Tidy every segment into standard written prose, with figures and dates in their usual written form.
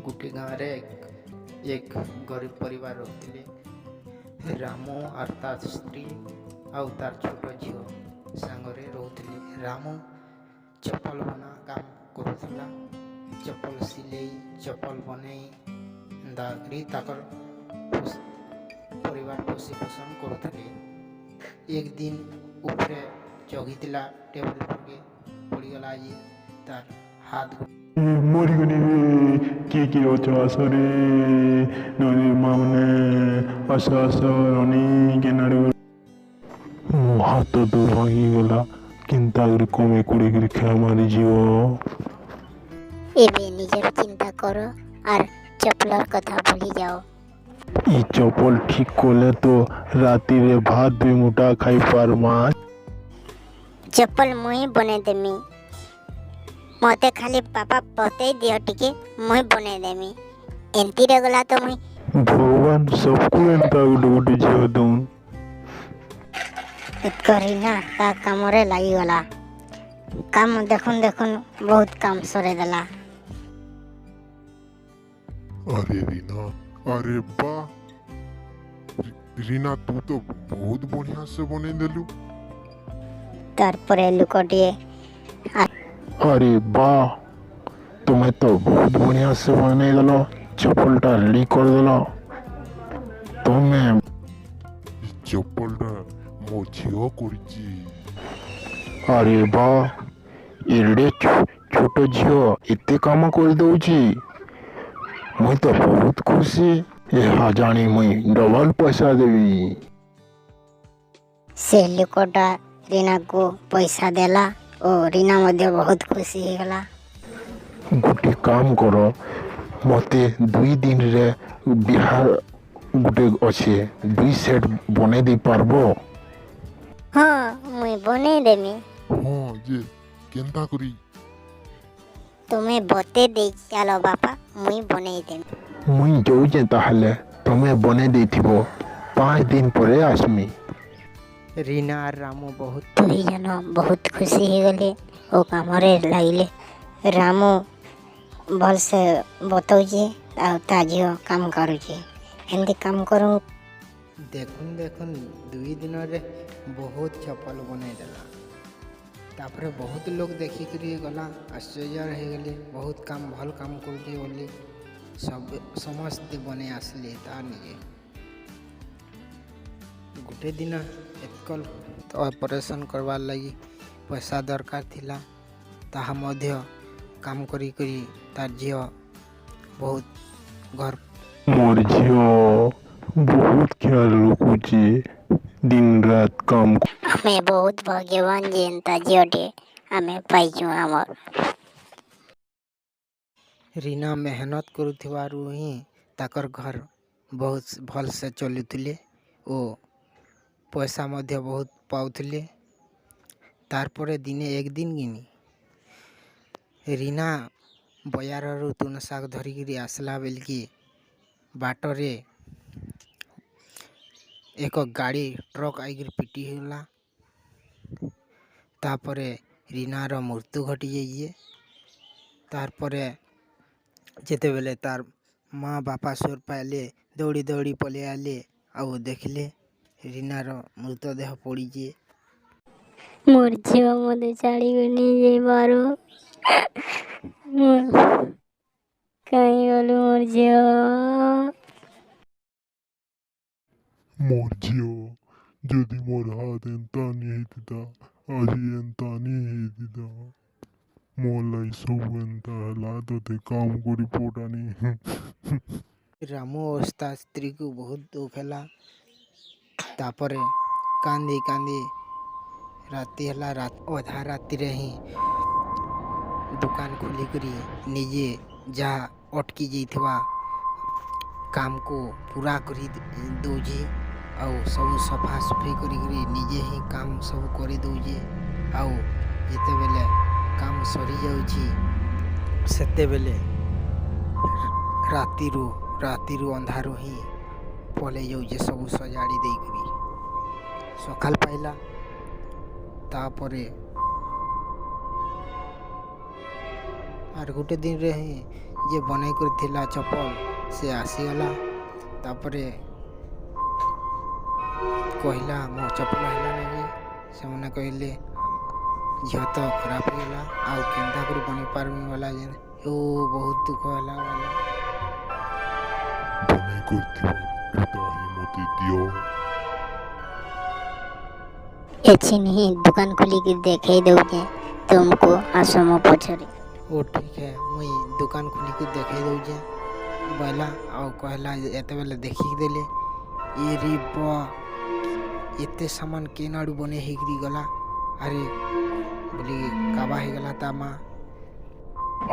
ଗୋଟେ ଗାଁରେ ଏକ ଗରିବ ପରିବାର ରହୁଥିଲେ। ରାମୁ ଆର୍ ତାର ସ୍ତ୍ରୀ ଆଉ ତାର ଛୋଟ ଝିଅ ସାଙ୍ଗରେ ରହୁଥିଲେ। ରାମୁ ଚପଲ ବନା କାମ କରୁଥିଲା। ଚପଲ ସିଲେଇ, ଚପଲ ବନେଇ ଏନ୍ତା କରି ତାକର ପରିବାର ପୋଷି ପୋଷଣ କରୁଥିଲେ। ଏକ ଦିନ ଉପରେ ଚଘିଥିଲା ଟେବୁଲ ଉପରକେ, ପଡ଼ିଗଲା ଯେ ତାର ହାତ ମରିଗନି ରେ! କିଏ କିଏ ଅଛ, ଆସ ରେ! ନଦୀ ମା ମାନେ, ଆସ ଆସ! ରନି କେନାଡ଼େ? ମୋ ହାତ ତ ଭାଙ୍ଗିଗଲା, କେନ୍ତା କରି କମେଇ କୁଡ଼େଇକିରି ଖାଇମାରି ଯିବ? ଏବେ ନିଜର ଚିନ୍ତା କର ଆର୍ ଚପଲର କଥା ଭୁଲି ଯାଅ। ଇ ଚପଲ ଠିକ କଲେ ତ ରାତିରେ ଭାତ ଦୁଇ ମୁଠା ଖାଇ ପାରମା। ଚପଲ ମୁଇଁ ବନେଇଦେମି। ମତେ ଖାଲି ବାପା ବତେଇ ଦିଅ ଟିକେ, ମୁଇଁ ବନେଇଦେମି। ଏନ୍ତିରେ ଗଲା ତ ମୁଇଁ ଭଗବାନ ସବକୁ ଏନ୍ତା ଗୋଟେ ଗୋଟେ ଝିଅ ଦଉନ୍। ରିନା ତା କାମରେ ଲାଗିଗଲା। କାମ ଦେଖୁନ୍ ଦେଖୁନ୍ ବହୁତ କାମ ସରେଇଦେଲା। ଆରେ ରୀନା, ଆରେ ବାଃ ରୀନା, ତୁ ତ ବହୁତ ବଢ଼ିଆ ସେ ବନେଇଦେଲୁ। ତାରପରେ ଲୋକଟିଏ ଆରେ ବାଃ, ତୁମେ ତ ବହୁତ ବଢ଼ିଆ ସେ ବନେଇଦେଲ, ଚପଲଟା ରେଡ଼ି କରିଦେଲ ତୁମେ। ଏ ଚପଲଟା ମୋ ଝିଅ କରିଛି। ଆରେ ବାଃ, ଏଡ଼େ ଛୋଟ ଝିଅ ଏତେ କାମ କରିଦଉଛି! ମୁଇଁ ତ ବହୁତ ଖୁସି। ଏହା ଜାଣି ମୁଇଁ ଡବଲ ପଇସା ଦେବି। ସେ ଲୋକଟା ରୀନାକୁ ପଇସା ଦେଲା ଓ ରୀନା ମଧ୍ୟ ବହୁତ ଖୁସି ହେଇଗଲା। ଗୋଟେ କାମ କର, ମତେ 2 ଦିନରେ ବିହା ଗୋଟେ ଅଛେ, ଦୁଇ ସେଟ୍ ବନେଇ ଦେଇ ପାରବ? ହଁ, ମୁଇଁ ବନେଇଦେମି। ହଁ ଯେ, କେନ୍ତା କରି? ତୁମେ ବତେଇ ଦେଇ ଚାଲ ବାପା, ମୁଇଁ ବନେଇଦେମି। ମୁଇଁ ଯାଉଛେ ତାହେଲେ, ତମେ ବନେଇ ଦେଇଥିବ, 5 ଦିନ ପରେ ଆସମି। ରୀନା ଆର୍ ରାମୁ ବହୁତ ଦୁଇ ଜଣ ବହୁତ ଖୁସି ହେଇଗଲେ ଓ କାମରେ ଲାଗିଲେ। ରାମୁ ଭଲସେ ବତଉଛି ଆଉ ତା ଝିଅ କାମ କରୁଛି। ଏମିତି କାମ କରୁ ଦେଖୁନ୍ ଦେଖୁନ୍ 2 ଦିନରେ ବହୁତ ଚପଲ ବନେଇଦେଲା। ତାପରେ ବହୁତ ଲୋକ ଦେଖିକରି ଗଲା, ଆଶ୍ଚର୍ଯ୍ୟ ହେଇଗଲେ, ବହୁତ କାମ ଭଲ କାମ କରୁଛେ ବୋଲି ସବୁ ସମସ୍ତେ ବନେଇ ଆସିଲେ ତା ନିଜେ। ଗୋଟେ ଦିନ ଏତ୍କଲ ଅପରେସନ୍ କରବାର୍ ଲାଗି ପଇସା ଦରକାର ଥିଲା। ତାହା ମଧ୍ୟ କାମ କରି କରି ତାର ଝିଅ ବହୁତ ଘର ମୋର ଝିଅ ବହୁତ ଖିଆଲ ରଖୁଛି, ଦିନ ରାତ କାମ ଆମେ ବହୁତ ଭାଗ୍ୟବାନ ଯେ ଏନ୍ତା ଝିଅଟିଏ ଆମେ ପାଇଛୁ ଆମର। ରୀନା ମେହନତ କରୁଥିବାରୁ ହିଁ ତାକର ଘର ବହୁତ ଭଲସେ ଚଲୁଥିଲେ ଓ ପଇସା ମଧ୍ୟ ବହୁତ ପାଉଥିଲେ। ତାରପରେ ଦିନେ ଏକ ଦିନ ଗିନି ରୀନା ବଜାରରୁ ତୁନ ଶାଗ ଧରିକିରି ଆସିଲା ବେଲକି ବାଟରେ ଏକ ଗାଡ଼ି ଟ୍ରକ୍ ଆଇକିରି ପିଟି ହେଇଗଲା। ତାପରେ ରୀନାର ମୃତ୍ୟୁ ଘଟି ଯାଇଛେ। ତାରପରେ ଯେତେବେଲେ ତାର ମା ବାପା ସୋର ପାଇଲେ, ଦୌଡ଼ି ଦୌଡ଼ି ପଲେଇ ଆଇଲେ ଆଉ ଦେଖିଲେ ରୀନାର ମୃତଦେହ ପଡ଼ିଛେ। ମୋର ଝିଅ ମୋତେ ଛାଡ଼ିକି ନେଇଯାଇବାରୁ କାହିଁ ଗଲୁ ମୋର ଝିଅ? ମୋର ଝିଅ, ଯଦି ମୋର ହାତ ଏନ୍ତା ନି ହେଇଥିତା, ଆଜି ଏନ୍ତା ନି ହେଇଥିତା। ମୋର ଲାଗି ସବୁ ଏନ୍ତା ହେଲା, ତତେ କାମ କରି ପଟାନି। ରାମୁ ଓ ତା ସ୍ତ୍ରୀକୁ ବହୁତ ଦୁଃଖ ହେଲା। ତାପରେ କାନ୍ଦି କାନ୍ଦି ରାତି ହେଲା। ଅଧା ରାତିରେ ହିଁ ଦୋକାନ ଖୋଲିକରି ନିଜେ ଯାହା ଅଟକି ଯାଇଥିବା କାମକୁ ପୁରା କରି ଦଉଛି ଆଉ ସବୁ ସଫାସଫି କରିକିରି ନିଜେ ହିଁ କାମ ସବୁ କରିଦଉଛି। ଆଉ ଯେତେବେଲେ କାମ ସରିଯାଉଛି, ସେତେବେଲେ ରାତିରୁ ଅନ୍ଧାରୁ ହିଁ ପଲେଇ ଯାଉଛି ସବୁ ସଜାଡ଼ି ଦେଇକରି। ସକାଳ ପାଇଲା। ତାପରେ ଆର୍ ଗୋଟେ ଦିନରେ ହିଁ ଯିଏ ବନେଇ କରିଥିଲା ଚପଲ ସେ ଆସିଗଲା। ତାପରେ କହିଲା, ମୋ ଚପଲ ହେଲା ନାକି? ସେମାନେ କହିଲେ, ଝିଅ ତ ଖରାପ ହେଇଗଲା, ଆଉ କେନ୍ତା କରି ବନେଇ ପାରମି ବୋଲା ଯେନ୍ ଓ ବହୁତ ଦୁଃଖ ହେଲା ବୋଲା। ବନେଇ କରିଥିବା ଜୁତା ହିଁ ମୋତେ ଦିଅ। ଏଛିନ୍ ହିଁ ଦୁକାନ ଖୋଲିକି ଦେଖେଇ ଦଉଛେ ତୁମକୁ, ଆସ ମୋ ପଛରେ। ଓ ଠିକ୍ ହେ, ମୁଇଁ ଦୋକାନ ଖୋଲିକି ଦେଖେଇ ଦଉଛେ ବୋଇଲା। ଆଉ କହିଲା, ଏତେବେଲେ ଦେଖିକି ଦେଲେ, ଏରେ ବା, ଏତେ ସାମାନ କେନ୍ ଆଡ଼ୁ ବନେଇ ହେଇକିରି ଗଲା ଆରେ ବୋଲି କାବା ହେଇଗଲା ତା ମା।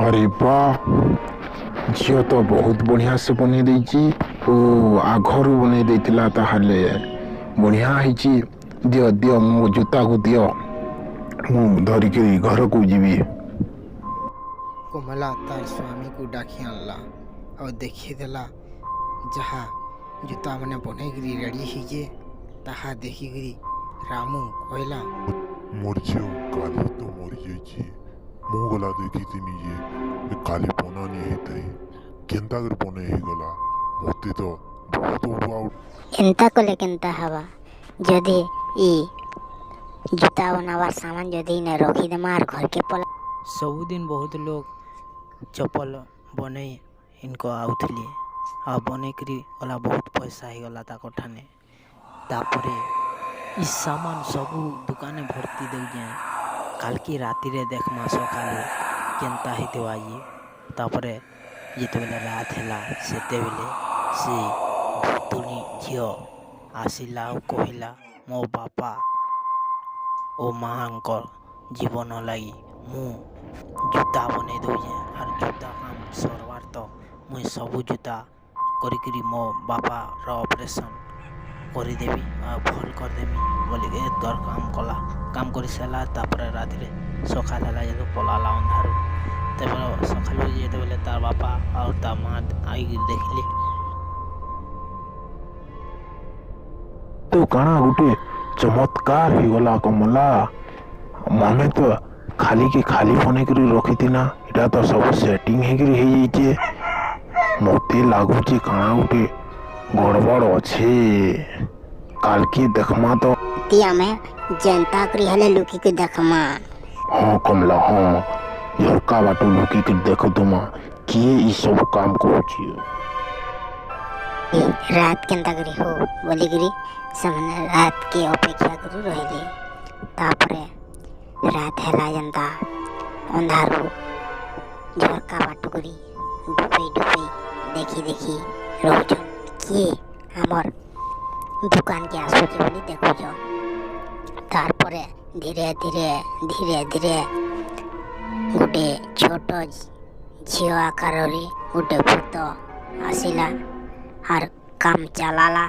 ଆରେ ବା, ଝିଅ ତ ବହୁତ ବଢ଼ିଆ ସେ ବନେଇ ଦେଇଛି। ଓ, ଆଘରୁ ବନେଇ ଦେଇଥିଲା ତାହେଲେ। ବଢ଼ିଆ ହେଇଛି। ଦିଅ ଦିଅ, ମୋ ଜୁତାକୁ ଦିଅ, ମୁଁ ଧରିକିରି ଘରକୁ ଯିବି। କମଲା ତାର ସ୍ୱାମୀକୁ ଡାକି ଆଣିଲା ଆଉ ଦେଖିଦେଲା, ଯାହା ଜୁତା ମାନେ ବନେଇକିରି ରେଡ଼ି ହେଇଛେ। ତାହା ଦେଖିକିରି ରାମୁ କହିଲା, ମୋର୍ ଝିଅ କାଲି ତ ମରିଯାଇଛି। ମୁଁ ଗଲା ଦେଖିଥିନି ଯେ ଏ କାଲି ବନାନି ହେଇଥାଇ, କେନ୍ତା କରି ବନେଇ ହେଇଗଲା? ମୋତେ ତ ବହୁତ ଅଡ଼ୁଆ। ଏନ୍ତା କଲେ କେନ୍ତା ହେବା? ଯଦି ଇ ଜୁତା ବନାବାର ସାମାନ ଯଦି ଇନେ ରଖିଦେମା ଆର୍ ଘରକେ ପଲା। ସବୁଦିନ ବହୁତ ଲୋକ ଚପଲ ବନେଇ ଇନକ ଆଉଥିଲେ ଆଉ ବନେଇକିରି ଗଲା, ବହୁତ ପଇସା ହେଇଗଲା ତାକର୍ ଠାନେ। ତାପରେ ଇ ସାମାନ ସବୁ ଦୁକାନେ ଭର୍ତ୍ତି ଦେଉଛେଁ। କାଲ୍କି ରାତିରେ ଦେଖ୍ମା ସକାଲୁ କେନ୍ତା ହେଇଥିବା ଯେ। ତାପରେ ଯେତେବେଲେ ରାତ ହେଲା, ସେତେବେଲେ ସେ ଭୂତୁଣୀ ଝିଅ ଆସିଲା ଆଉ କହିଲା, ମୋ ବାପା ଓ ମାଆଙ୍କ ଜୀବନ ଲାଗି ମୁଁ ଜୁତା ବନେଇ ଦଉଛେଁ, ଆର୍ ଜୁତା କାମ ସରବାର୍ ତ ମୁଇଁ ସବୁ ଜୁତା କରିକିରି ମୋ ବାପାର ଅପରେସନ୍ କରିଦେବି ଆଉ ଭଲ୍ କରିଦେମି ବୋଲିକି ଏତକର୍ କାମ କଲା। କାମ କରି ସାରିଲା ତାପରେ ରାତିରେ ସକାଳ ହେଲା ଯେହେତୁ ପଲାଲା ଅନ୍ଧାରୁ। ତେବେ ସକାଳୁ ଯେତେବେଲେ ତାର୍ ବାପା ଆଉ ତା ମା ଆଇକିରି ଦେଖିଲେ, ତ କାଣା ଗୋଟେ ଚମତ୍କାର ହେଇଗଲା କମଲା। ମନେ ତ ଖାଲିକି ଖାଲି ବନେଇକରି ରଖିଥିନା, ଏଇଟା ତ ସବୁ ସେଟିଂ ହେଇକିରି ହେଇଯାଇଛେ। ମତେ ଲାଗୁଛି କାଣା ଗୋଟେ ଗଡ଼ବଡ଼ ଅଛି। କାଲକି ଦେଖମା ତ। ତି ଆମେ ଯେନ୍ତା କରି ହେଲେ ଲୁକିକି ଦେଖମା। ହଁ କମଲା, ହଁ, ଝରକା ବାଟୁ ଲୁକିକି ଦେଖୁଥିମା କିଏ ଇ ସବୁ କାମ କରୁଛି। ରାତ କେନ୍ତା କରି ହଉ ବୋଲିକିରି ସେମାନେ ରାତକେ ଅପେକ୍ଷା କରି ରହିଲେ। ତାପରେ ରାତ ହେଲା ଯେନ୍ତା, ଅନ୍ଧାରୁ ଝରକା ବାଟୁ କରି ଡୁପେଇ ଡୁପେଇ ଦେଖି ଦେଖି ରହୁଛନ୍, କିଏ ଆମର୍ ଦୁକାନକେ ଆସୁଛେ ବୋଲି ଦେଖୁଛନ୍। ତାରପରେ ଧୀରେ ଧୀରେ ଧୀରେ ଧୀରେ ଗୋଟେ ଛୋଟ ଝିଅ ଆକାରରେ ଗୋଟେ ଭୂତ ଆସିଲା ଆର୍ କାମ ଚାଲାଲା।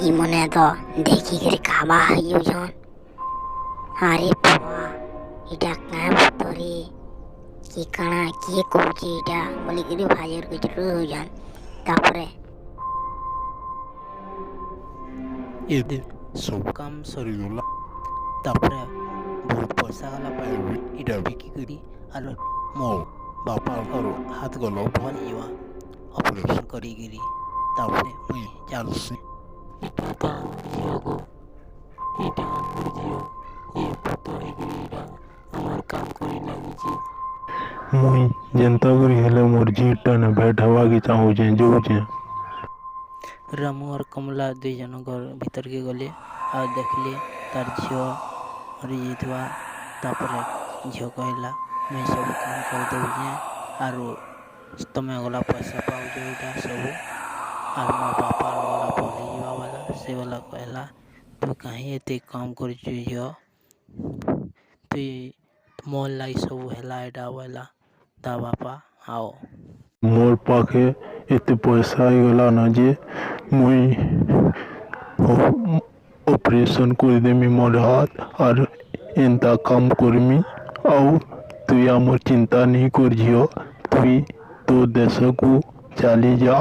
ଇମନେ ତ ଦେଖିକିରି କାବା ହେଇଯାଉଛନ୍। ଆରେ ବାବା, ଇଟା କାଁ ଭୂତରେ କି କାଣା, କିଏ କହୁଛି ଇଟା ବୋଲିକିରି ଭାଜର କିଚର ହଉଛନ୍। ତାପରେ ଏବେ ସବୁ କାମ ସରିଗଲା। ତାପରେ ବହୁତ ପଇସା ଗଲା ପାଇବି। ଇଟା ବିକିକରି ଆର୍ ମୋ ବାପାଙ୍କର ହାତ ଗଲ ଭଲ ହେଇଯିବା ଅପରେସନ୍ କରିକିରି। ତାପରେ ମୁଇଁ ଚାଲୁସି। ତା ଝିଅକୁ, ଏଇଟା ଆମର ଝିଅ, ଇଏ ଭୂତ ହେଇକିରି ଏଇଟା ଆମର କାମ କରି ଲାଗିଛି। ମୁଇଁ ଯେନ୍ତା କରି ହେଲେ ମୋର୍ ଝିଅଟା ନେ ଭେଟ ହେବାକେ ଚାହୁଁଛେ, ଯାଉଛେ। ରାମୁ ଆର୍ କମଲା ଦୁଇ ଜଣ ଘର ଭିତରକେ ଗଲେ ଆଉ ଦେଖିଲେ ତାର୍ ଝିଅ ମରିଯାଇଥିବା। ତାପରେ ଝିଅ କହିଲା, ମୁଇଁ ସବୁ କାମ କରିଦେଉଛେଁ ଆରୁ ତମେ ଗଲା ପଇସା ପାଉଛ ଏଇଟା ସବୁ, ଆର୍ ମୋ ବାପାର ଗଲା ଭଲ ହେଇଯିବା ବୋଇଲା। ସେ ଗଲା କହିଲା, ତୁ କାହିଁ ଏତେ କାମ କରିଛୁ ଝିଅ? ତୁଇ ମୋର୍ ଲାଗି ସବୁ ହେଲା ଏଇଟା ବୋଇଲା ତା ବାପା। ଆଉ ମୋର୍ ପାଖେ ଏତେ ପଇସା ହେଇଗଲା ନା ଯେ ମୁଇଁ ଅପରେସନ୍ କରିଦେମି ମୋର୍ ହାତ ଆର୍ ଏନ୍ତା କାମ କରମି। ଆଉ ତୁଇ ଆମର୍ ଚିନ୍ତା ନେଇ କର ଝିଅ, ତୁଇ ତୋ ଦେଶକୁ ଚାଲି ଯା,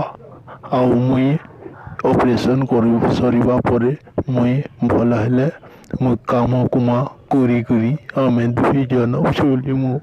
ଆଉ ମୁଇଁ ଅପରେସନ୍ କରି ସରିବା ପରେ ମୁଇଁ ଭଲ ହେଲେ ମୁଇଁ କାମ କୁମା କରି କରି ଆମେ ଦୁଇ ଜଣ ଚଳିମୁ।